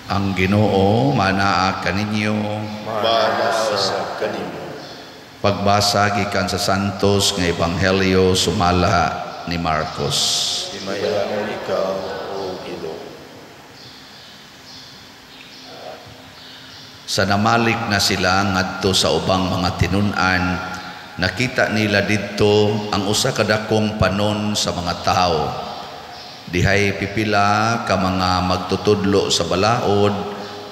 Ang Ginoo manaa kaninyo. Maana sa kanimo. Pagbasa gikan sa Santos nga Ebanghelyo sumala ni Marcos. Himayaon ikaw, O Ginoo. Sa namalik na sila ngadto sa ubang mga tinun-an, nakita nila didto ang usa ka dakong panon sa mga tawo. Dihay pipila ka mga magtutudlo sa balaod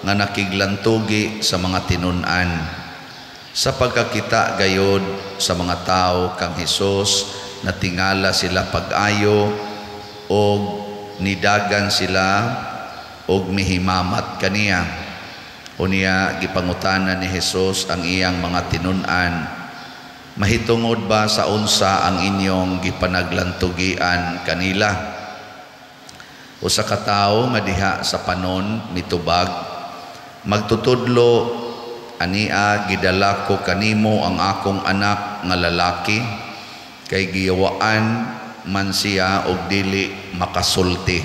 nga nakiglantugi sa mga tinun-an. Sa pagkakita gayod sa mga tawo kang Hesus, natingala sila pag-ayo og nidagan sila og mihimamat kaniya. Unya gipangutana ni Hesus ang iyang mga tinun-an, mahitungod ba sa unsa ang inyong gipanaglantugian kanila? Usa ka tawo nga diha sa panon mitubag, magtutudlo, ania gidala ko kanimo ang akong anak nga lalaki, kay giyawaan man siya og dili makasulti.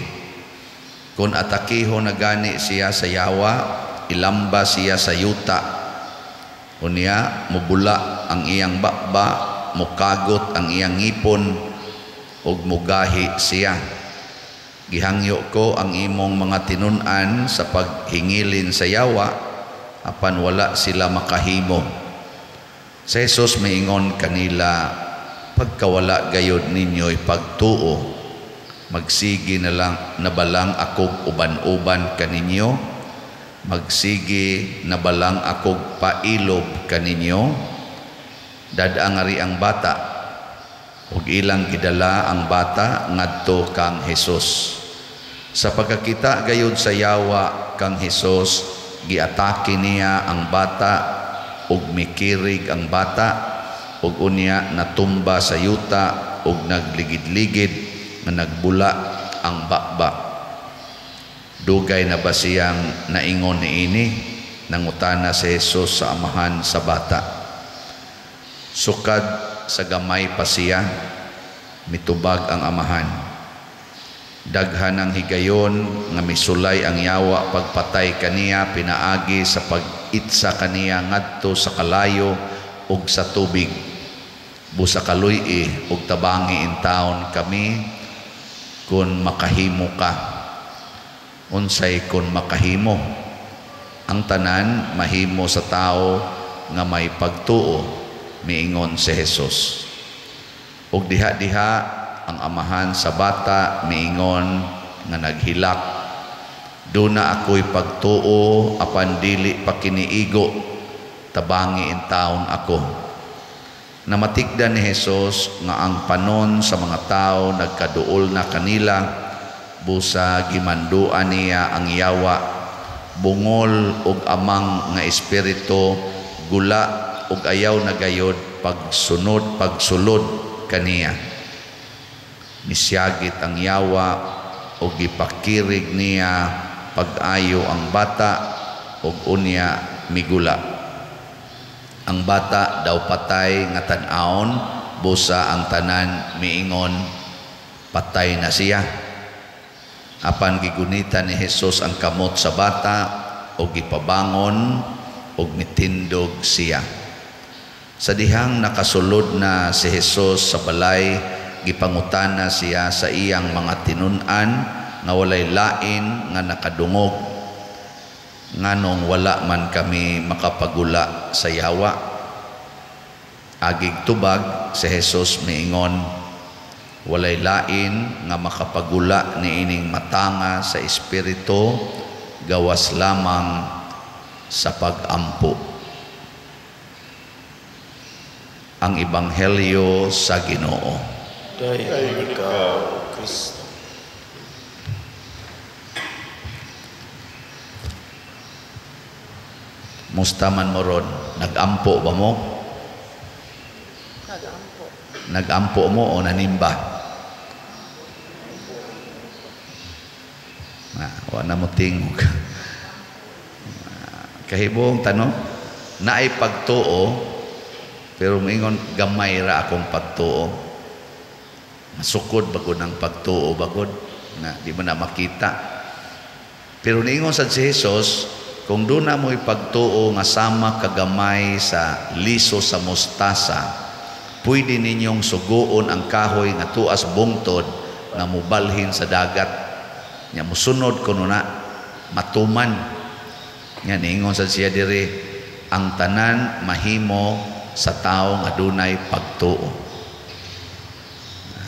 Kun atakihon na gani siya sa yawa, ilamba siya sa yuta. Unya mubula ang iyang baba, mukagot ang iyang ngipon, ug mugahi siya. Gihangyo ko ang imong mga tinun-an sa paghingilin sa yawa, apan wala sila makahimo. Sa Jesus miingon kanila, pagkawala gayod ninyo'y pagtuo, magsigi na lang nabalang akog uban-uban kaninyo, magsigi nabalang akog pailob kaninyo. Dad-ang ari ang bata, ug ilang gidala ang bata ngadto kang Hesus. Sa pagkakita gayud sa yawa kang Hesus, giatake niya ang bata ug mikirig ang bata, ug unya natumba sa yuta ug nagligid-ligid nga nagbula ang baba. Dugay na ba siyang naingon niini? Nangutana si Hesus sa amahan sa bata. Sukad sa gamay pa siya, mitubag ang amahan. Daghan ang higayon nga misulay ang yawa pagpatay kaniya pinaagi sa pag-itsa kaniya ngadto sa kalayo ug sa tubig. Busa kaluy-i ug tabangi intawon kami kun makahimo ka. Unsay kun makahimo? Ang tanan mahimo sa tao nga may pagtuo, miingon si Hesus. Ug diha-diha ang amahan sa bata miingon nga naghilak, duna ako'y pagtuo apan dili pa kiniigo, tabangi intawon ako. Namatikdan ni Hesus nga ang panon sa mga tao nagkaduol na kanila, busa gimanduan niya ang yawa, bungol og amang nga espiritu, gula og ayaw na gayod pagsunod pagsulod kaniya. Misyagit ang yawa og gipakirig niya pag-ayo ang bata og unya migula. Ang bata daw patay nga tan-awon, busa ang tanan miingon patay na siya. Apan gigunita ni Hesus ang kamot sa bata og gipabangon og mitindog siya. Sa dihang nakasulod na si Hesus sa balay, gipangutana siya sa iyang mga tinun-an nga walay lain nga nakadungog, nganong wala man kami makapagula sa yawa. Agig tubag si Hesus miingon, walay lain nga makapagula niining matanga sa espiritu, gawas lamang sa pag-ampo. Ang Ebanghelyo sa Ginoo. Dayon ikaw, Kristo. Musta man mo ron? Nag-ampo ba mo? Nag-ampo. Nag-ampo mo o nanimba? Wa na mo tingog. Kahibong tanong, naay pagtuo, pero mingon gamay ra akong pagtuo. Masukod bagod ang pagtuo bagod na di mo na makita. Pero niingon sad si Jesus, kung duna mo'y pagtuo nga sama kagamay sa liso sa mustasa, pwede ninyong suguon ang kahoy nga tuas bungtod nga mubalhin sa dagat. Nya musunod kuno na, matuman. Nya niingon sad siya diri, ang tanan mahimo sa tawo nga dunay pagtuo.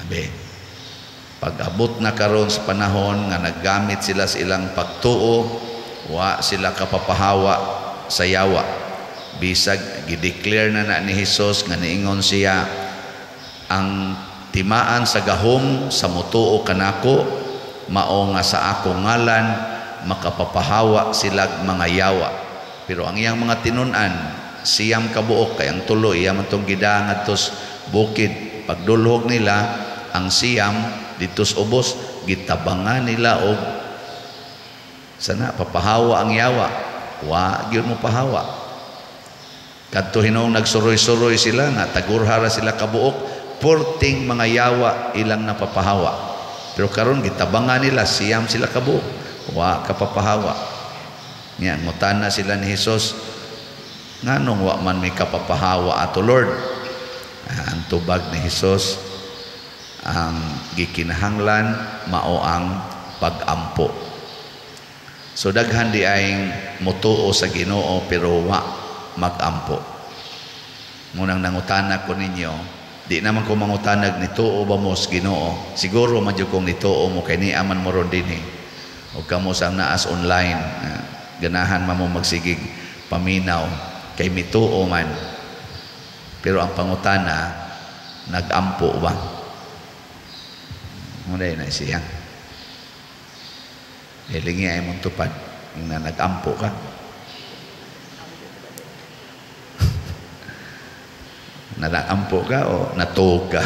Abe, pag-abot na karon sa panahon nga naggamit sila sa ilang pagtuo, wa sila kapapahawa sa yawa. Bisag gideclare na na ni Hesus nga niingon siya, ang timaan sa gahom sa mutuo kanako mao nga sa akong ngalan makapapahawa silag mga yawa. Pero ang iyang mga tinun-an 9 kabuok, kay ang tulo iya man tong gidaan ngadtos bukid. Pagdulhog nila ang 9 ditos ubos, gitabangan nila og sana papahawa ang yawa. Wa gyud mo pahawa. Kadto hinuong nagsuroy-suroy sila nga tagurhara sila kabuok, porting mga yawa ilang napapahawa. Pero karon gitabangan nila 9 sila kabuok, wa kapapahawa. Nya ngutana sila ni Hesus, nganong wa man may kapapahawa ato, Lord? Ang tubag ni Hesus, ang gikinahanglan mao ang pagampo. So daghan di ay mutuo sa Ginoo pero wa magampo. Munang nangutana ko ninyo, di naman ko mangutanag nituo ba mo sa Ginoo. Siguro man jud kong nituo mo kay niya man mo ron dinhi. O kamo sa naas online, ganahan man mo magsigig paminaw kay mituo man. Pero ang pangutana, nagampo ba? Muna na siya. Hilingi ay mong tupad na nagampo ka. Nagampo ka o natuog ka?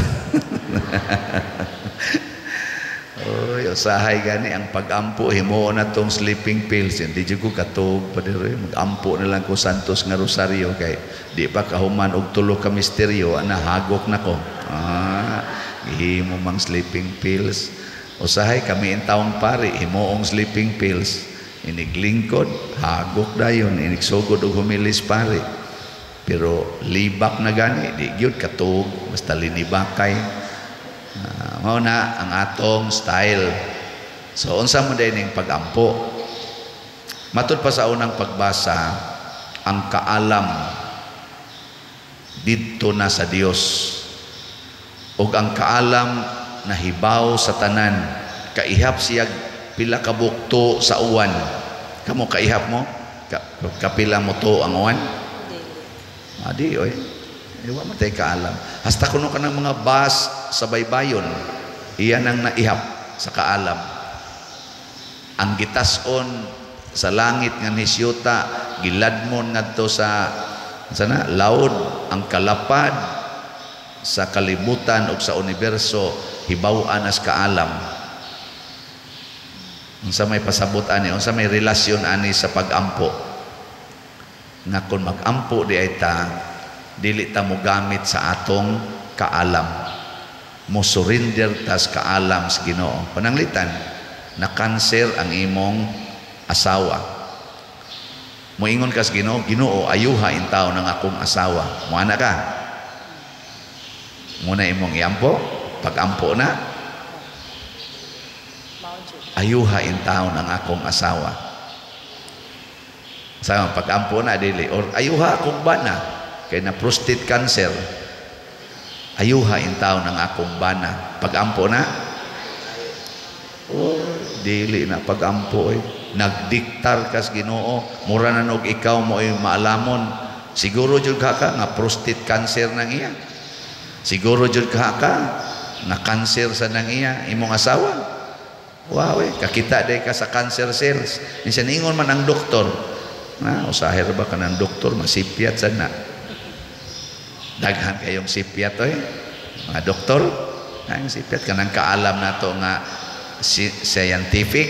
Oy, usahay gani ang pagampo, himuon na tong sleeping pills. Hindi jud ko katuog pa diri, magampo na lang ko Santos nga Rosario kay di pa kahuman og tulo ka misteryo, ana hagok na ko. Gihimo mang sleeping pills. Usahay kami in taong pari himuong sleeping pills. Iniglingkod, hagok dayon, inigsugod og humilis pari. Pero libak na gani, di gyud katuog, basta linibakay. Mao na ang atong style. So unsa mo day ning pagampo? Matud pa sa unang pagbasa, ang kaalam didto na sa Dios. Ug ang kaalam nahibaw sa tanan. Kaihap siya pila ka bukto sa uwan. Kamo kaihap mo? Kapila mo to ang uwan? Adi oy. Wa man tay kaalam. Hasta kuno kanang mga bus sa baybayon, iyan ang naihap sa kaalam. Ang gitas-on sa langit nga nisyuta, giladmon ngadto sa sana laod, ang kalapad sa kalibutan ug sa universo hibaw-an as kaalam. Unsa may pasabot ani, unsa may relasyon ani sa pagampo? Nga kun magampo di ay ta, dili ta mogamit sa atong kaalam. Mo surrender tas kaalam sa Ginoo. Pananglitan, na kanser ang imong asawa. Moingon ka sa Ginoo, Ginoo, ayuha intaw ng akong asawa. Moana ka. Muna imong iampo, pagampo na. Ayuha intaw ng akong asawa. Sa pagampo na dili, or ayuha akong bana kay na prostate cancer. Ayuha intaw ng akong bana. Pagampo na? Oh, dili na pagampo eh. Nagdiktar kas Ginoo, mura na nog ikaw mo ay maalamon. Siguro jud ka nga prostate cancer nang iya. Siguro jud ka nga cancer sa nang iya imong asawa. Wow, eh, kakita day ka sa cancer cells. Minsan ingon man ang doktor. Na usahay ra ba kanang doktor masipyat sad na. Daghan kayong sipyat oy. Mga doktor, ang sipyat kanang kaalam nato nga scientific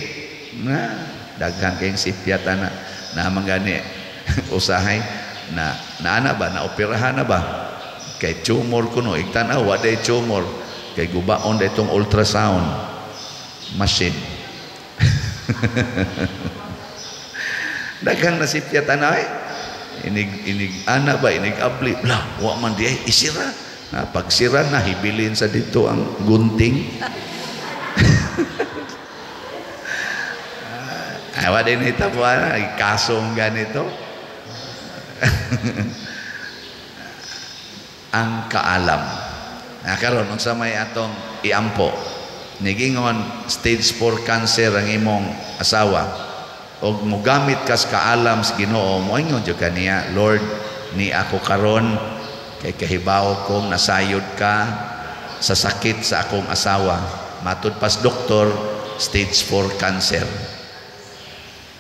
na daghan kayong sipyat ana na mangani usahay na naana ba na operahan na ba kay tumor kuno igtan-aw wa day tumor kay gubaon day tong ultrasound machine. Daghang nasipyat ana eh. Inig inig ana ba inig abli bla wa man di ay isira. Na pagsira na hibilin sa dito ang gunting. Ay wa din hitabo ana kasong ganito. Ang kaalam. Na karon unsa may atong iampo? Nigingon stage 4 cancer ang imong asawa. Og mogamit kas kaalam sa Ginoo, moingon jud kaniya, Lord, ni ako karon kay kahibaw kong nasayod ka sa sakit sa akong asawa. Matud pas doktor, stage 4 cancer.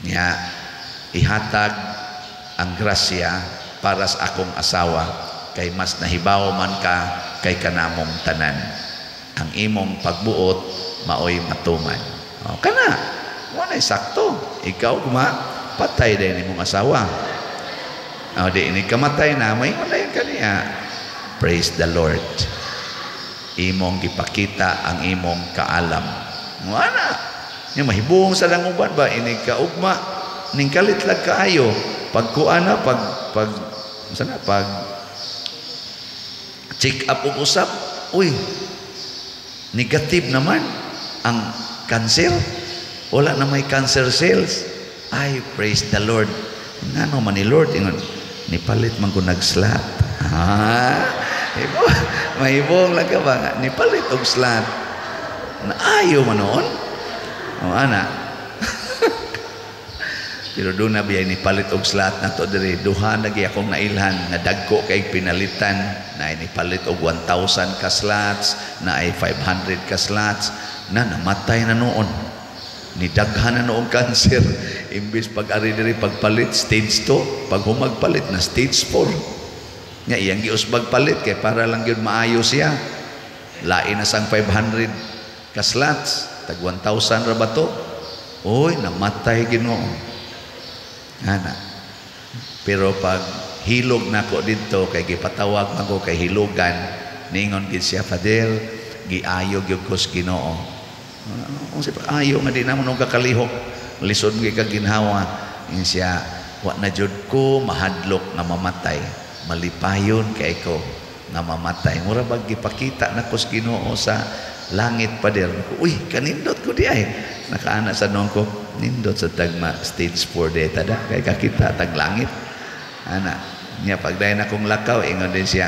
Nya ihatag ang grasya para sa akong asawa kay mas nahibaw man ka kay kanamong tanan. Ang imong pagbuot maoy matuman. O, kana wala sakto. Ikaw kuma patay din imong asawa. O di ini kamatay na may wala yung kaniya. Praise the Lord. Imong gipakita ang imong kaalam. Wala. Nya mahibong sa languban ba ini kaugma ning kalit lag kaayo pagkuan na pag pag sana pag check up og usap, uy, negative naman ang cancer. Wala na may cancer cells. Ay, praise the Lord. Ngano man ni Lord ingon, nipalit man ko nag-slot. Ah, mahibong lang ka ba nga nipalit og slot. Naayo man noon. O ana. Pero doon na biya nipalit og slot na to diri. Duha na gyud akong nailhan nga dagko kay pinalitan na nipalit og 1,000 ka slots, na ay 500 ka slots, na namatay na noon. Nidaghan na noong cancer. Imbis pag-ari diri pagpalit stage 2, pag humagpalit na stage 4. Nya iyang giusbag palit kay para lang gyud maayo siya. Lain na sang 500 ka slots, tag 1,000 ra ba to? Oy, namatay Ginoo. Ana. Pero pag hilog nako didto kay gipatawag man ko kay hilogan, ningon gid siya, Father, giayo gyud ko sa Ginoo. Kung si ayo nga di naman og kakalihok, lisod gyud kag ginhawa. Ingon siya, wa na jud ko mahadlok nga mamatay, malipayon kay ko nga mamatay. Mura bag gipakita nako sa Ginoo sa langit, Pader. Uy, kanindot ko di ay. Nakaana sa noon ko, nindot sa tagma stage 4 de tada kay kakita tag langit. Ana, niya pagdayon akong lakaw, ingon din siya,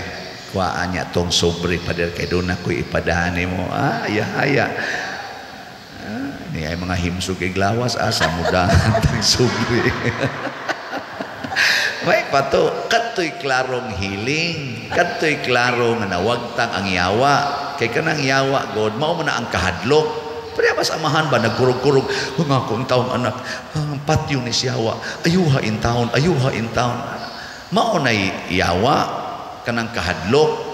kuhaan niya tong sobre, Pader, kay doon ako'y ipadaan mo. Ah, aya, aya. Ah, ni ay mga himsog iglawas asa mudahan tang sobre. May pato, kadto'y klarong healing, kadto'y klaro nga nawagtang ang yawa. Kay kanang yawa, God, mao man na ang kahadlok. Pero ba sa amahan ba, nagkurog-kurog, ang akong taong anak, ang patyo ni siyawa, ayuha in town, ayuha in town. Mao na'y yawa, kanang kahadlok.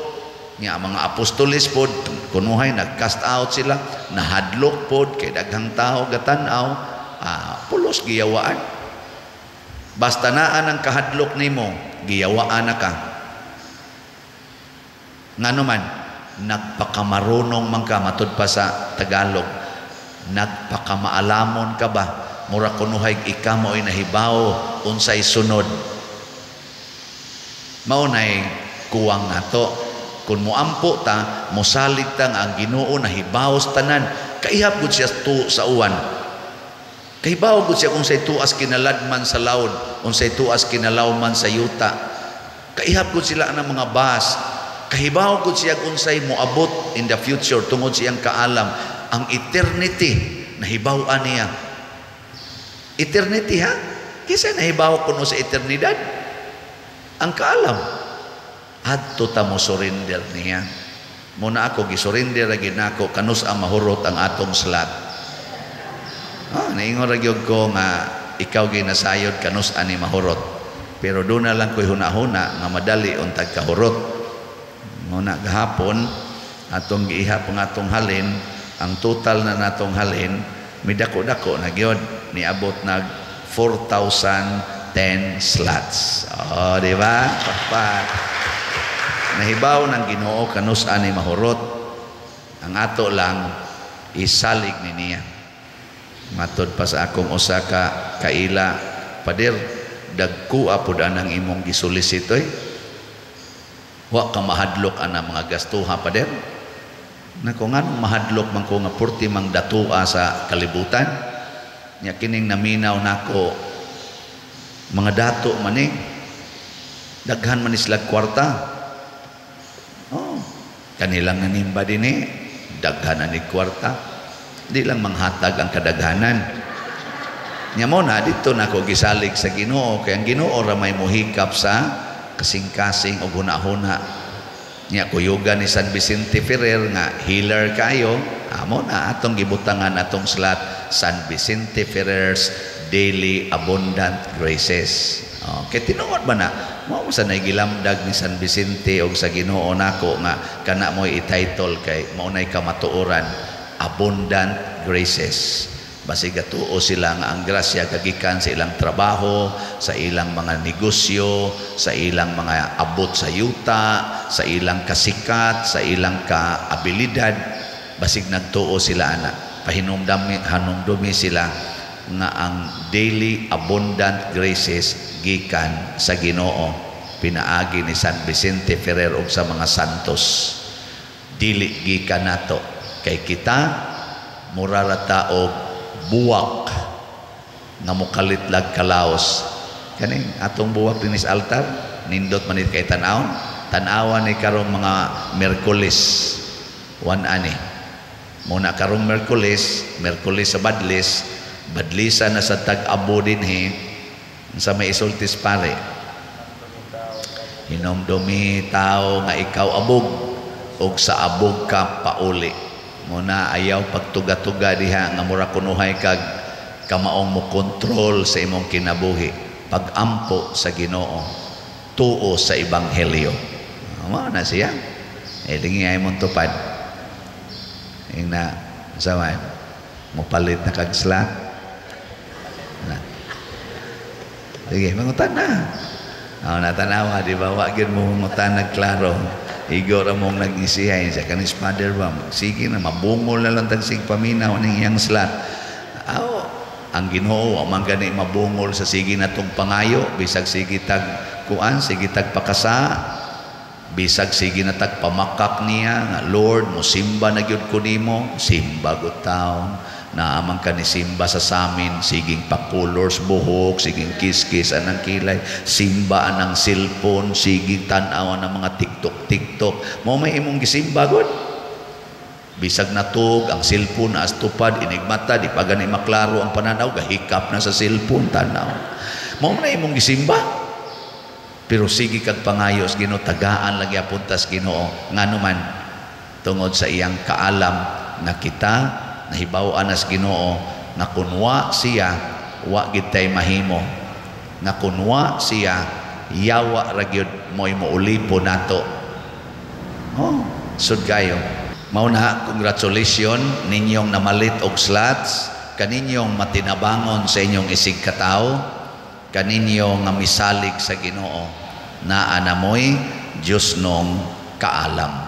Nga ang mga apostoles pod, kunuhay, nag-cast out sila, nahadlok pod, kay daghang tao gatanaw, pulos giyawaan. Basta naan ang kahadlok nimo, giyawaan na ka. Ngano man, nagpakamarunong man ka, matud pa sa Tagalog, nagpakamaalamon ka ba, mura kunuhay ika mo'y nahibaw, unsay sunod. Mao na'y kuwang nato. Kung moampo ta, mosalig ta nga ang Ginoo nahibaw sa tanan. Kaihap gud siya tu sa uwan. Kahibaw gud siya kung say tuas kinaladman sa laod, unsay tuas kinalawman sa yuta. Kaihap gud sila ang mga bas. Kahibaw gud siya kung unsay moabot in the future tungod siyang kaalam. Ang eternity nahibaw-an niya. Eternity ha? Kinsa nahibaw kuno sa eternidad? Ang kaalam. Adto ta mo surrender niya. Muna ako gisurrender ra gid nako kanus ang mahurot ang atong slot. Ah, naingon ra gyud ko nga ikaw ginasayod kanus ani mahurot. Pero doon na lang ko'y huna-huna nga madali untag kahurot. Muna gahapon atong giihap ang atong halin, ang total na natong halin midako-dako na gyud, niabot nag 4,010 slots. Oh, di ba? Pakpak. Nahibaw ng Ginoo kanus ani mahurot. Ang ato lang isalig ni niya. Matod pa sa akong usa ka kaila, Pader, dagko pud anang imong gisolicit oy. Wa ka mahadlok ana mga gastuha, pader? Nako, nganong mahadlok man ko nga purti mang datua sa kalibutan? Nya kining naminaw nako, mga dato man eh, daghan man sila kwarta. Oh, kanilang nanimba din eh, daghan na ni kwarta. Di lang manghatag ang kadaghanan. Nya mo na dito na ako gisalig sa Ginoo, kay ang Ginoo ra may mohikap sa kasing-kasing og huna-huna. Nya kuyugan ni San Vicente Ferrer nga healer kayo, amo na atong gibutangan atong slot, San Vicente Ferrer's Daily Abundant Graces. Oh, kay tinuod ba na mao sa gilamdag ni San Vicente og sa Ginoo nako nga kana mo'y i-title kay mao nay kamatuoran, Abundant Graces. Basig gatuo sila nga ang grasya gagikan sa ilang trabaho, sa ilang mga negosyo, sa ilang mga abot sa yuta, sa ilang kasikat, sa ilang kaabilidad. Basig nagtuo sila ana. Pahinumdumi, hanumdumi sila nga ang daily abundant graces gikan sa Ginoo, pinaagi ni San Vicente Ferrer ug sa mga santos. Dili gikan nato, kay kita mura ra ta og buwak nga mokalit lag kalaos. Kaning atong buwak dinis altar, nindot man kay tan-awon. Tan-awan ni karong mga Merkulis wan ani muna karong Merkulis, Merkulis sa badlis, badlisa na sa tag-abo dinhi sa may isultis pare. Hinomdumi tao nga ikaw abog og sa abog ka pauli. Muna ayaw pagtuga-tuga diha nga mura kunuhay kag kamaong mo kontrol sa imong kinabuhi. Pagampo sa Ginoo, tuo sa ebanghelyo. Mao na siya. Eh lingi ay mong tupad. Ingna sa man mopalit na kag slot. Na. Sige, mangutan na. Oh, natanawa, di ba? Wa gyud mo mangutan nagklaro. Igo ra mong nag-isihay sa kanis father ba. Sige na, mabungol na lang tag sig paminaw ning iyang slot. Aw, ang Ginoo wa man gani mabungol sa sige natong pangayo, bisag sige tag kuan, sige tag pakasa, bisag sige na tag pamakak niya nga Lord, mo simba na gyud ko nimo, simba gud taon. Naaman ka ni simba sa samin, siging pakulors buhok, siging kiskis anang kilay, simba anang cellphone, siging tan-aw ang mga TikTok TikTok. Mo may imong gisimba gud. Bisag natug ang cellphone as tupad inigmata, di pa gani maklaro ang pananaw, gahikap na sa cellphone tanaw. Mao man imong gisimba. Pero sige kag pangayos Ginoo, tagaan lang gyapon tas Ginoo, ngano man tungod sa iyang kaalam nga kita nahibaw-an nas Ginoo nga kunwa siya wa gid tay mahimo, nga kunwa siya yawa ra gyud mo'y moulipon nato. Oh, sud kayo. Mao na, congratulations ninyong namalit og slots, kaninyong matinabangon sa inyong isig katawo, kaninyo nga misalig sa Ginoo, naa na mo'y Dios nong kaalam.